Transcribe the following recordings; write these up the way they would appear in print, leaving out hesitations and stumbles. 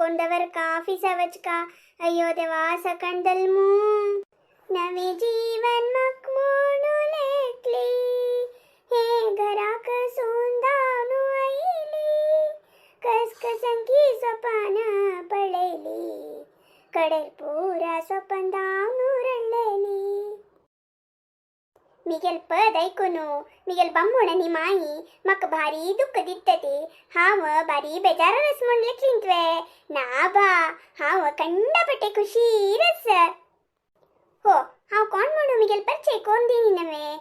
कोण दवरका ऑफिसा वचका. अय्यो देवा सकण दलमू. नवे जीवन मक म्हणू लेकली, हे घराक सुंदानु आयली, कसकसंकी सोपान पळयली, कडेर पुरा सोपन धांवनु रडलेली. मिगेल पद ऐकून मिगेल बामणनी माई म्हाका भारी दुःख दित्तती. हांव बारी बेजारस म्हूण लेखलीं तुवें ना बा, हांव कंडापटे खुशीरस. हो हांव कोण म्हणू मिगेल परिचय कोण दिनी नवे.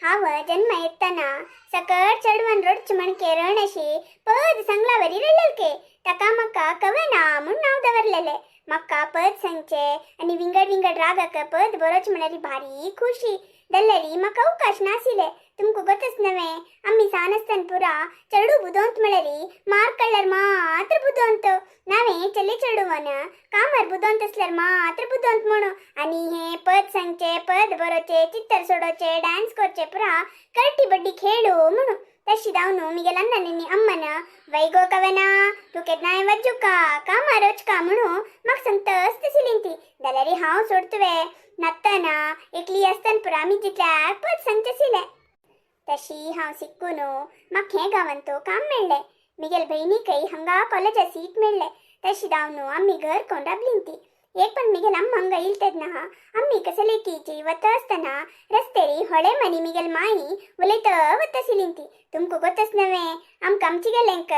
हांव जन्म येतना सकट चेडवान रडच म्हणके रण अशी पद संगलावरी रडलके, ताका म्हाका कवना म्हूण नांव दवरलेले. म्हाका पद सांगचे आनी विंगड विंगड रागाक पद बरोच म्हळ्यार भारी खुशी दल्लरी म्हाका अवकाश नाशिल्ले. तुमकां गोतच नवे, आमी सान आसतना पुरा चेडू बुदोंत म्हळ्यार मार्क काडल्यार मात्र बुदोंत नावे, चले चेडूवन कामार बुदोंत आसल्यार मात्र बुदोंत म्हणू. आनी हे पद सांगचे, पद बरोवचे, चित्तर सोडोवचे, डान्स करचे पुरा करटी बड्डी खेळू म्हणू. तशी जावन मिगेल अण्णन अम्मन वैगो कवना तूं केन्नाय वचुका कामार वचका म्हणू म्हाका सांगतच तशी ती. जाल्यार हांव सोडतवे नत्तना एकली आसतना पुरा आमी जितल्याक पद सांगचे आशिल्लें. तशी हांव सिक्कून म्हाका हे गांवांत काम मेळ्ळें. मिगेल भयणीकय हांगा कॉलेजा सीट मेळ्ळें. तशी जावन आमी घर कोण राबलीं ती. एक पण मिगेल अम्मा हांगा येयली तेन्ना आमी कसलेकीची वता आसतना रस्तेरी होळे मनी मिगेल माई उलयत वता आशिल्ली ती. तुमकां गोतच नवे, आमकां आमची गेलेंक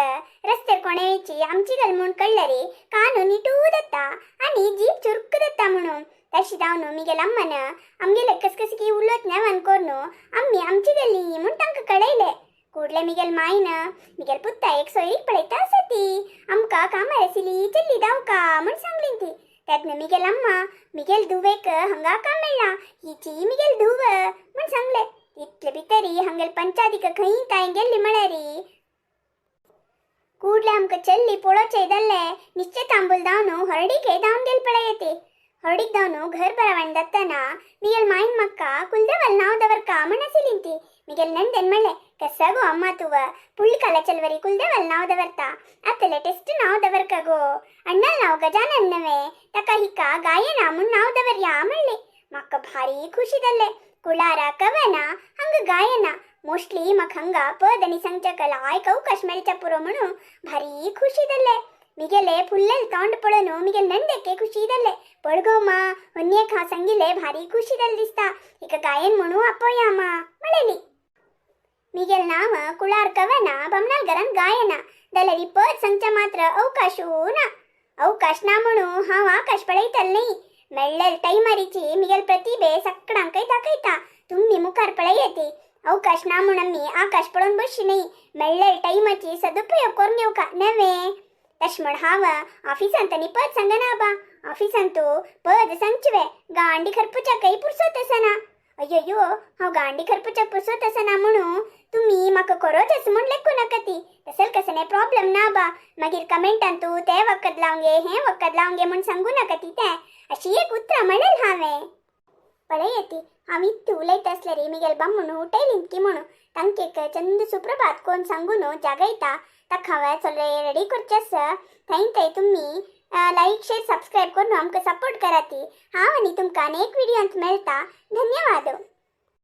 रस्त्यार कोणे वयची आमची गल म्हूण कळ्ळरी कानू निटू जाता आनी जीप चुरक जाता म्हणून. तशी जावन मिगेल अम्मान आमगेले कसकसकी उलोत नेवान करून आमी आमची गेली म्हूण तांकां कळयलें. ಕೂಡ್ಲೆ ಮಿಗೆಲ್ ಮಾಯಿನ ಮಿಗೆಲ್ ಪುತ್ತ एक सोयरीक पळयता आसा ती, आमकां कामार आशिल्ली चल्ली धांवका म्हूण सांगली ती. तेन्ना मिगेल अम्मा मिगेल धुवेक हांगा काम मेळ्ळा, हिची मिगेल धुव म्हूण सांगले. इतले भितरी हांगेल पंचायतीक खंय तांय गेल्ली म्हळ्यारी ಕೂಡ್ಲೆ आमकां चल्ली पळोवचें जाल्लें. निश्चय तांबूल धांवन हळडीक धांवन गेल पळयती. हळडीक धांवन घर बरावण जातना मिगेल माईन म्हाका कुलदेवल नांव दवरका म्हण आशिल्ली ती. मिगेल नंदन म्हणलें, कसगो अम्मा तुव पुಳ್ಳಿಕಾಲ ಚಲ್ವರಿ ಕುलदेवल नांव दवरता, आतां लेटेस्ट नांव दवरका गो, अण्णाल नांव गजानन नवे, ताका हिका गायना म्हूण नांव दवरया म्हणलें. म्हाका भारी खुशी जाल्लें. कुळारा कवना हांगा गायना. मोस्टली म्हाका हांगा पद आनी सांगच्या लायक अवकाश मेळच्या पुरो म्हणून भारी खुशी जाल्लें. मिगेले फुल्लेल तोंड पळोवन मिगेल नंदेके खुशी जाल्लें. पळगो मा होन्येक हांव सांगिल्लें भारी खुशी जालें दिसता, हिका गायन म्हणू आपोया मा म्हणलेली. मिगेल नांव कुळार कवना, बमनाल घरांत गायना, जाल्यार पद सांगच्या मात्र अवकाशू ना. अवकाश ना म्हणू हांव आकाश पळयतलें न्ही. मेळ्ळेल टायमारीची मिगेल प्रतिभे सगळ्यांकय दाखयता, तुमी मुखार पळयती. अवकाश ना म्हूण आमी आकाश पळोवन बसची न्ही, मेळ्ळेल टायमाची सदुपयोग करून घेवका नवे. तशें म्हण हांव ऑफिसांत आनी पद सांगना बा, ऑफिसांत पद सांगचें गांडी खरपुच्याकय पुरसत आसना. अय्यो हांव गांडी खरपुच्याक पुरसत आसना म्हणून तुमी म्हाका खरोच अशें म्हूण लेखूं नाका ती. तसल कसलें प्रॉब्लम ना बा. मागीर कमेंटान तूं तें वखद लावन घे हें वखद लावन घे म्हूण सांगू नाका ती. तें अशी एक उतरां म्हणलें हांवें. पळयती हांव इतलें उलयता आसल्यार मिगेल बामूण उठयली की म्हणून तांकेक चंद सुप्रभात कोण सांगून जागयता. ताका हांवें सगळें रेडी करचें आसा. थंय थंय तुमी लायक शेअर सबस्क्रायब करून आमकां सपोर्ट कराती. हांव आनी तुमकां एक व्हिडियोंत मेळटा. धन्यवाद.